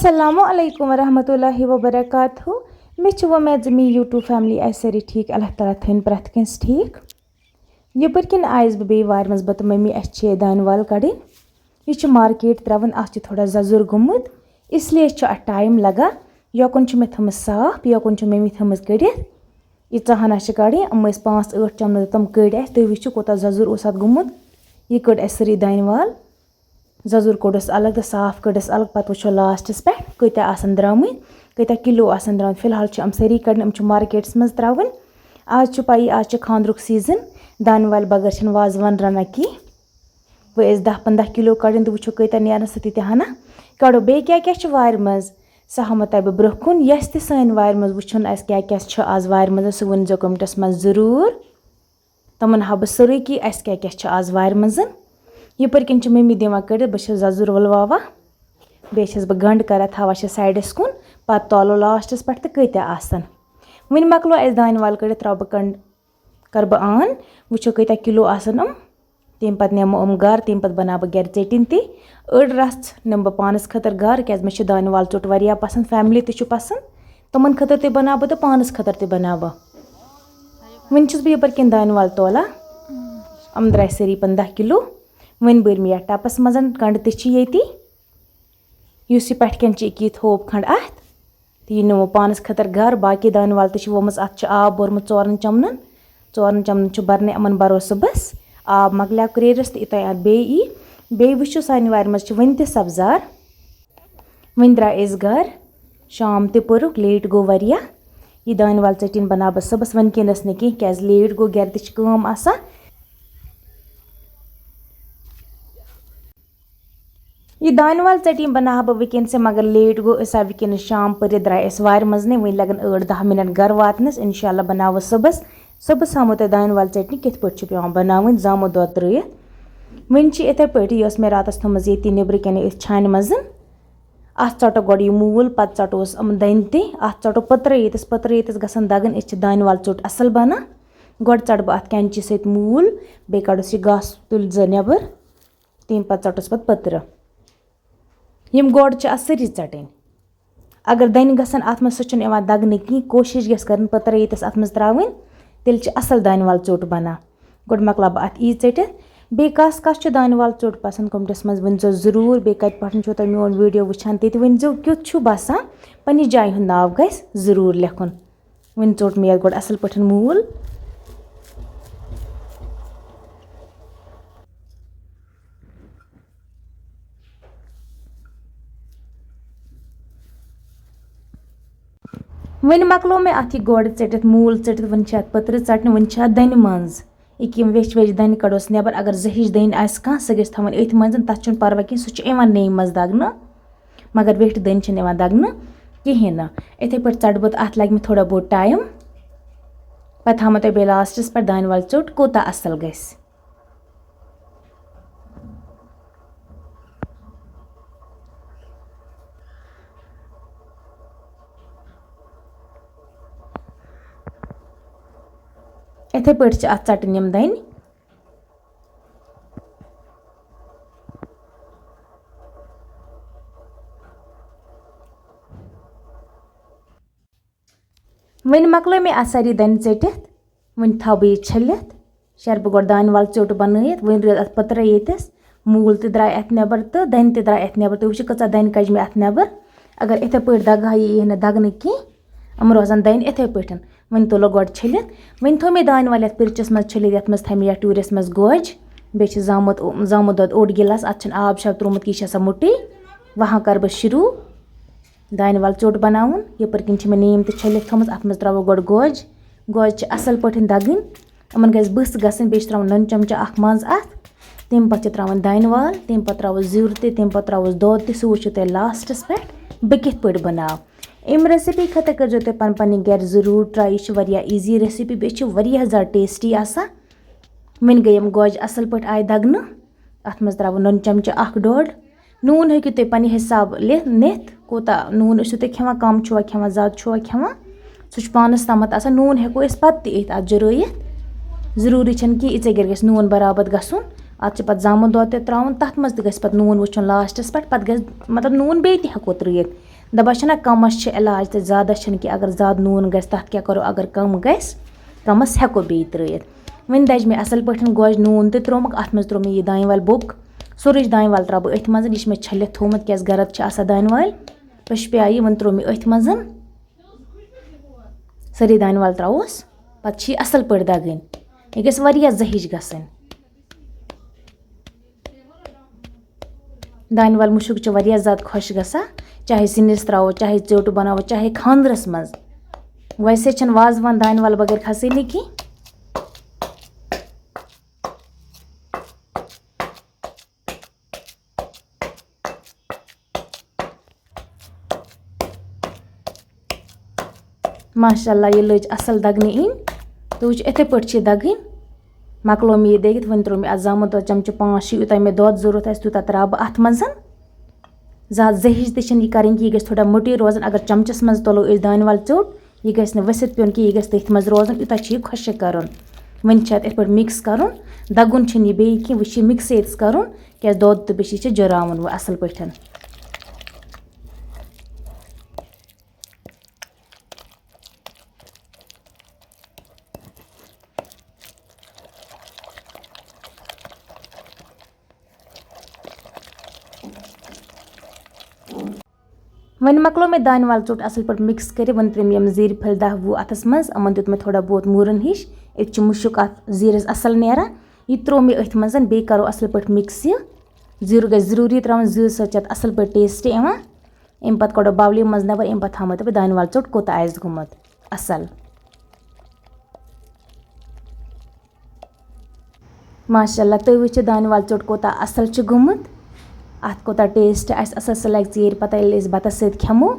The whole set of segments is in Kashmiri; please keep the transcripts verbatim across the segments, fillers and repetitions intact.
السلام علیکم ورحمۃ اللہ وبرکاتہ۔ مےٚ چھِ وۄمید زِ میٛٲنۍ YouTube family آسہِ سٲری ٹھیٖک۔ اللہ تعالیٰ تھٲیِن پرٛٮ۪تھ کٲنٛسہِ ٹھیٖک۔ یَپٲرۍ کِنۍ آیَس بہٕ بیٚیہِ وارِ منٛز، بہٕ تہٕ مٔمی، اَسہِ چھِ یہِ دانہِ وَل کَڑٕنۍ۔ یہِ چھِ market ترٛاوٕنۍ، اَتھ چھُ تھوڑا زَزُر گوٚمُت، اس لیے چھُ اَتھ time لَگان۔ یوکُن چھُ مےٚ تھٲومٕژ صاف، یوکُن چھُ مٔمی تھٲومٕژ کٔڑِتھ۔ یہِ ژاہنا چھِ کَڑٕنۍ، یِم ٲسۍ پانٛژھ ٲٹھ چَمنہٕ، تِم کٔڑۍ اَسہِ۔ تُہۍ وٕچھِو، کوٗتاہ زَزُر اوس اَتھ گوٚمُت۔ یہِ کٔڑ اَسہِ سٲرٕے دانہِ وَل۔ زَزُر کوٚڑُس الگ تہٕ صاف کٔڑٕس الگ۔ پَتہٕ وٕچھو lastس پٮ۪ٹھ کۭتیٛاہ آسَن درٛامٕتۍ، کۭتیٛاہ کِلوٗ آسَن درٛامٕتۍ۔ فی الحال چھِ یِم سٲری کَڑٕنۍ، یِم چھِ marketس منٛز ترٛاوٕنۍ۔ آز چھُ پَیی، آز چھِ خانٛدرُک season، دانہِ وَلہِ بغٲر چھِنہٕ وازوان رَنان کینٛہہ۔ وۄنۍ ٲسۍ دَہ پنٛداہ کِلوٗ کَڑٕنۍ تہٕ وٕچھو کۭتیٛاہ نیرَن سُہ تہِ تہِ ہنا۔ کَڑو بیٚیہِ کیٛاہ کیٛاہ چھُ وارِ منٛز، سُہ ہاومو تۄہہِ بہٕ برٛونٛہہ کُن۔ یۄس تہِ سٲنۍ وارِ منٛز وٕچھُن آسہِ کیٛاہ کیٛاہ چھُ آز وارِ منٛز، سُہ ؤنۍزیو commentس منٛز ضروٗر۔ تِمَن ہاوٕ بہٕ سورُے کہِ اَسہِ کیٛاہ کیٛاہ چھُ آز وارِ منٛز۔ یَپٲرۍ کِنۍ چھِ مٔمی دِوان کٔڑِتھ، بہٕ چھَس زَزُر ؤلواوان، بیٚیہِ چھَس بہٕ گَنٛڈٕ کَران، تھاوان چھَس sideس کُن، پَتہٕ تولو lastس پٮ۪ٹھ تہٕ کۭتیٛاہ آسَن۔ وۄنۍ مۄکلو اَسہِ دانہِ وَل کٔڑِتھ، ترٛاوٕ بہٕ گَنٛڈٕ، کَرٕ بہٕ on، وٕچھو کۭتیٛاہ کِلوٗ آسَن یِم۔ تَمہِ پَتہٕ نِمہٕ یِم گَرٕ، تَمہِ پَتہٕ بَناوٕ بہٕ گَرِ ژیٚٹِنۍ تہِ۔ أڑ رَژھ نِمہٕ بہٕ پانَس خٲطرٕ گَرٕ، کیٛازِ مےٚ چھِ دانہِ وَل ژوٚٹ واریاہ پَسنٛد، family تہِ چھُ پَسنٛد، تِمَن خٲطرٕ تہِ بَناوٕ بہٕ تہٕ پانَس خٲطرٕ تہِ بَناوٕ بہٕ۔ وۄنۍ چھَس بہٕ یَپٲرۍ کِنۍ دانہِ وَل تولان۔ یِم درٛاے سٲری پنٛداہ کِلوٗ۔ وۄنۍ بٔرۍ مےٚ یَتھ ٹَپَس منٛز، گَنٛڈٕ تہِ چھِ ییٚتی۔ یُس یہِ پٮ۪ٹھ کَنۍ چھِ یہِ کِتھ ہوپ کھنٛڈ اَتھ۔ تہٕ یہِ نِمو پانَس خٲطرٕ گَرٕ۔ باقٕے دانہِ وَل تہِ چھِ وومُت، اَتھ چھِ آب بوٚرمُت ژورَن چَمنَن۔ ژورَن چَمنَن چھُ بَرنَے یِمَن بَرو صُبحَس۔ آب مۄکلیو کرٛیرَس تہٕ یوٚتام اَتھ بیٚیہِ یی۔ بیٚیہِ وٕچھِو، سانہِ وارِ منٛز چھِ وٕنہِ تہِ سبزار۔ وۄنۍ درٛاے أسۍ گَرٕ۔ شام تہِ پوٚرُکھ، late گوٚو واریاہ۔ یہِ دانہِ وَل ژیٚٹِنۍ بَناو بہٕ صُبحَس، وٕنکیٚنَس نہٕ کینٛہہ، کیٛازِ late گوٚو، گَرِ تہِ چھِ کٲم آسان۔ یہِ دانہِ وَل ژیٚٹِنۍ بَناوٕ بہٕ وٕنکیٚنسٕے، مگر late گوٚو، أسۍ آے وٕنکیٚنَس شام پٔرِتھ، درٛاے أسۍ وارِ منٛز نٕے، وٕنہِ لَگَن ٲٹھ دَہ minute گَرٕ واتنَس۔ اِنشاء اللہ بَناوو صُبحَس۔ صُبحَس ہاومو تۄہہِ دانہِ وَل ژیٚٹِنۍ کِتھ پٲٹھۍ چھِ پٮ۪وان بَناوٕنۍ، زامُت دۄد ترٛٲیِتھ۔ وۄنۍ چھِ یِتھَے پٲٹھۍ، یہِ ٲس مےٚ راتَس تھٲومٕژ ییٚتی نیٚبرٕ کَنہِ أتھۍ چھانہِ منٛز۔ اَتھ ژَٹو گۄڈٕ یہِ موٗل، پَتہٕ ژَٹوس یِم دَنہِ تہِ۔ اَتھ ژَٹو پٔترٕ ییٚتِس، پٔترٕ ییٚتِس گژھن دَگٕنۍ، أسۍ چھِ دانہِ وَل ژوٚٹ اَصٕل بَنان۔ گۄڈٕ ژَٹہٕ بہٕ اَتھ کینچی سۭتۍ موٗل، بیٚیہِ کَڑُس یہِ گاسہٕ تُلۍ زٕ نٮ۪بر۔ تَمہِ پَتہٕ ژَٹُس پَتہٕ پٔترٕ۔ یِم گۄڈٕ چھِ اَتھ سٲری ژَٹٕنۍ۔ اگر دَنہِ گژھن اَتھ منٛز، سُہ چھُنہٕ یِوان دَگنہٕ کِہیٖنۍ۔ کوٗشِش گژھِ کَرٕنۍ پٔترٕ ییٚتِس اَتھ منٛز ترٛاوٕنۍ، تیٚلہِ چھِ اَصٕل دانہِ وَل ژوٚٹ بَنان۔ گۄڈٕ مۄکلاو بہٕ اَتھ یی ژٔٹِتھ۔ بیٚیہِ کَس کَس چھُ دانہِ وَل ژوٚٹ پَسنٛد، commentس منٛز ؤنۍزیو ضروٗر۔ بیٚیہِ کَتہِ پٮ۪ٹھ چھُو تُہۍ میون video وٕچھان، تہِ تہِ ؤنۍزیو کیُتھ چھُ باسان۔ پنٛنِس جایہِ ہُنٛد ناو گژھِ ضروٗر لیکھُن۔ وۄنۍ ژوٚٹ مےٚ یَتھ گۄڈٕ اَصٕل پٲٹھۍ موٗل۔ وۄنۍ مۄکلو مےٚ اَتھ یہِ گۄڈٕ ژٔٹِتھ، موٗل ژٔٹِتھ، وۄنۍ چھِ اَتھ پٔترٕ ژَٹنہِ، وۄنۍ چھِ اَتھ دَنہِ منٛز۔ یہِ کہِ یِم ویٚچھِ ویٚچھِ دَنہِ کَڑوس نٮ۪بر۔ اگر زٕ ہِش دٔنۍ آسہِ کانٛہہ، سۄ گژھِ تھاوٕنۍ أتھۍ منٛز، تَتھ چھُنہٕ پَرواے کینٛہہ، سُہ چھُ یِوان نٔنۍ منٛز دَگنہٕ، مگر ویٚٹھۍ دٔنۍ چھِنہٕ یِوان دَگنہٕ کِہیٖنۍ نہٕ۔ یِتھَے پٲٹھۍ ژَٹہٕ بہٕ تہٕ اَتھ لَگہِ مےٚ تھوڑا بہت time۔ پَتہٕ ہاومو تۄہہِ بیٚیہِ lastس پٮ۪ٹھ دانہِ وَل ژوٚٹ کوٗتاہ اَصٕل گژھِ۔ یِتھَے پٲٹھۍ چھِ اَتھ ژَٹٕنۍ یِم دَنہِ۔ وۄنۍ مۄکلٲے مےٚ اَتھ سارے دَنہِ ژٔٹِتھ۔ وۄنۍ تھاوٕ بہٕ یہِ چھٔلِتھ۔ شَرٕ بہٕ گۄڈٕ دانہِ وَل ژیوٚٹ بَنٲیِتھ۔ وۄنۍ روٗد اَتھ پٔترَے ییٚتِس۔ موٗل تہِ درٛاے اَتھ نٮ۪بر تہٕ دَنہِ تہِ درٛاے اَتھ نٮ۪بر۔ تُہۍ وٕچھِو، کۭژاہ دَنہِ کَجہِ مےٚ اَتھ نٮ۪بر۔ اگر یِتھَے پٲٹھۍ دَگہٕ ہا، یہِ یی نہٕ دَگنہٕ کینٛہہ۔ یِم روزَن دَنہِ یِتھَے پٲٹھۍ۔ وۄنۍ تُلو گۄڈٕ چھٔلِتھ۔ وۄنۍ تھوٚو مےٚ دانہِ وَل یَتھ پِرچَس منٛز چھٔلِتھ، یَتھ منٛز تھایہِ مےٚ یَتھ ٹوٗرِس منٛز گوجہِ۔ بیٚیہِ چھِ زامُت، زامُت دۄد اوٚڑ گِلاس۔ اَتھ چھُنہٕ آب شاب ترٛوومُت کینٛہہ، یہِ چھِ آسان موٚٹٕے۔ وۄنۍ ہا کَرٕ بہٕ شروٗع دانہِ وَل ژیوٚٹ بَناوُن۔ یَپٲرۍ کِنۍ چھِ مےٚ نیٖم تہِ چھٔلِتھ تھٲومٕژ، اَتھ منٛز ترٛاوو گۄڈٕ گوجہِ۔ گوجہِ چھِ اَصٕل پٲٹھۍ دَگٕنۍ، یِمَن گژھِ بٕس گژھٕنۍ، بیٚیہِ چھِ ترٛاوُن نُن چَمچہٕ اَکھ منٛز اَتھ۔ تَمہِ پَتہٕ چھِ ترٛاوُن دانہِ وَل، تَمہِ پَتہٕ ترٛاوو زیُر تہِ، تَمہِ پَتہٕ ترٛاووس دۄد تہِ، سُہ وٕچھِو تُہۍ lastس پٮ۪ٹھ بہٕ کِتھ پٲٹھۍ بَناو۔ اَمہِ recipe خٲطرٕ کٔرۍزیو تُہۍ پَنٕنۍ پَنٕنۍ گَرِ ضٔروٗر try، یہِ چھِ واریاہ easy recipe، بیٚیہِ چھِ واریاہ زیادٕ tasty آسان۔ وۄنۍ گٔے یِم گوجہِ اَصٕل پٲٹھۍ آیہِ دَگنہٕ۔ اَتھ منٛز ترٛاوو نُن چَمچہٕ اَکھ ڈوٚڈ۔ نوٗن ہیٚکِو تُہۍ پننہِ حساب لہِ-، نِتھ، کوٗتاہ نوٗن ٲسِو تُہۍ کھٮ۪وان، کَم چھُوا کھٮ۪وان، زیادٕ چھُوا کھٮ۪وان، سُہ چھُ پانَس تامَتھ آسان۔ نوٗن ہٮ۪کو أسۍ پَتہٕ تہِ یِتھ اَتھ جُرٲیِتھ، ضروٗری چھَنہٕ کینٛہہ یِژے گرِ گژھِ نوٗن برابر گژھُن۔ اَتھ چھِ پَتہٕ زامُت دۄد تہِ ترٛاوُن، تَتھ منٛز تہِ گژھِ پَتہٕ نوٗن وٕچھُن lastس پٮ۪ٹھ، پَتہٕ گژھِ مطلب نوٗن بیٚیہِ تہِ ہٮ۪کو ترٛٲیِتھ۔ دَپان چھِنہ، کَمَس چھِ علاج تہٕ زیادَس چھِنہٕ کینٛہہ۔ اگر زیادٕ نوٗن گژھِ، تَتھ کیٛاہ کَرو؟ اگر کَم گژھِ، کَمَس ہٮ۪کو بیٚیہِ ترٛٲیِتھ۔ وۄنۍ دَجہِ مےٚ اَصٕل پٲٹھۍ گوجہِ، نوٗن تہِ ترٛوومُت، اَتھ منٛز ترٛوو مےٚ یہِ دانہِ وَل بوٚک۔ سورُے دانہِ وَل ترٛاوٕ بہٕ أتھۍ منٛز، یہِ چھِ مےٚ چھٔلِتھ تھوٚومُت، کیٛازِ گرد چھِ آسان دانہِ وَل۔ پٔشہِ پیٛایہِ، وۄنۍ ترٛوو مےٚ أتھۍ منٛز۔ سٲری دانہِ وَل ترٛاووس، پَتہٕ چھِ یہِ اَصٕل پٲٹھۍ دَگٕنۍ۔ یہِ گژھِ واریاہ زٔہِج گژھٕنۍ۔ دانہِ وَل مُشُک چھُ واریاہ زیادٕ خۄش گژھان، چاہے سِنِس ترٛاوو، چاہے ژیوٚٹ بَناوو، چاہے خانٛدرَس منٛز۔ ویسے چھِنہٕ وازوان دانہِ وَل بغٲر کھسٲنی کینٛہہ۔ ماشاء اللہ، یہِ لٔج اَصٕل دَگنہِ اِنۍ۔ تہٕ وٕچھ، یِتھَے پٲٹھۍ چھِ یہِ دَگٕنۍ۔ مۄکلو مےٚ یہِ دٔگِتھ، وۄنۍ ترٛوو مےٚ اَتھ زامُت دۄد چَمچہٕ پانٛژھ شےٚ، یوٗتاہ مےٚ دۄد ضوٚرَتھ آسہِ، تیوٗتاہ ترٛاوٕ بہٕ اَتھ منٛز۔ زیادٕ زٔہِج تہِ چھِنہٕ یہِ کَرٕنۍ کینٛہہ، یہِ گژھِ تھوڑا مٔٹٕے روزُن۔ اگر چَمچَس منٛز تُلو أسۍ دانہِ وَل ژیوٚٹ، یہِ گژھِ نہٕ ؤسِتھ پیوٚن کینٛہہ، یہِ گژھِ تٔتھۍ منٛز روزُن، یوٗتاہ چھُ یہِ خۄشٕک کَرُن۔ وۄنۍ چھِ اَتھ یِتھ پٲٹھۍ mix کَرُن، دَگُن چھُنہٕ یہِ بیٚیہِ کینٛہہ، وۄنۍ چھِ یہِ mix ییٚتَس کَرُن، کیٛازِ دۄد تہٕ بیٚیہِ چھِ یہِ چھِ جُراوُن وۄنۍ اَصٕل پٲٹھۍ۔ وۄنۍ مۄکلو مےٚ دانہِ وَل ژوٚٹ اَصٕل پٲٹھۍ mix کٔرِتھ، وۄنۍ ترٛٲے مےٚ یِم زیٖرۍ پھٔلۍ دَہ وُہ اَتھَس منٛز، یِمَن دیُت مےٚ تھوڑا بہت موٗرَن ہِش، أتۍ چھُ مُشُک اَتھ زیٖرِس اَصٕل نیران۔ یہِ ترٛوو مےٚ أتھۍ منٛز، بیٚیہِ کَرو اَصٕل پٲٹھۍ mix یہِ۔ زیٖرٕ گژھِ ضروٗری ترٛاوُن، زیٖرٕ سۭتۍ چھِ اَتھ اَصٕل پٲٹھۍ taste یِوان۔ اَمہِ پَتہٕ کَڑو bowlہِ منٛز نٮ۪بر، اَمہِ پَتہٕ ہاوو تۄہہِ بہٕ دانہِ وَل ژوٚٹ کوٗتاہ آسہِ گوٚمُت اَصٕل۔ ماشاء اللہ، تُہۍ وٕچھِو دانہِ وَل ژوٚٹ کوٗتاہ اَصٕل چھُ گوٚمُت، اَتھ کوٗتاہ taste آسہِ اَصٕل۔ سُہ لَگہِ ژیٖرۍ پَتہ، ییٚلہِ أسۍ بَتَس سۭتۍ کھٮ۪مو۔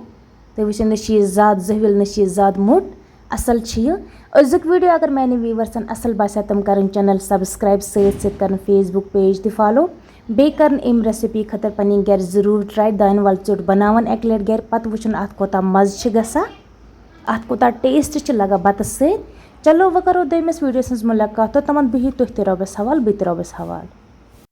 تُہۍ وٕچھِو، نہ چھِ یہِ زیادٕ زٔہوِل، نہ چھِ یہِ زیادٕ موٚٹ، اَصٕل چھِ یہِ۔ أزیُک video اگر میٛانٮ۪ن viewersن اَصٕل باسیو، تِم کَرَن channel subscribe، سۭتۍ سۭتۍ کَرَن Facebook page تہِ follow۔ بیٚیہِ کَرَن اَمہِ recipe خٲطرٕ پَنٕنۍ گَرِ ضروٗر try، دانہِ وَل ژوٚٹ بَناوَن اَکہِ لَٹہِ گَرِ، پَتہٕ وٕچھُن اَتھ کوٗتاہ مَزٕ چھِ گژھان، اَتھ کوٗتاہ taste چھِ لَگان بَتَس سۭتۍ۔ چلو، وۄنۍ کَرو دوٚیمِس videoس منٛز مُلاقات، توٚتامَتھ بِہِو تُہۍ تہِ رۄبَس حوال، بہٕ تہِ رۄبَس حوال۔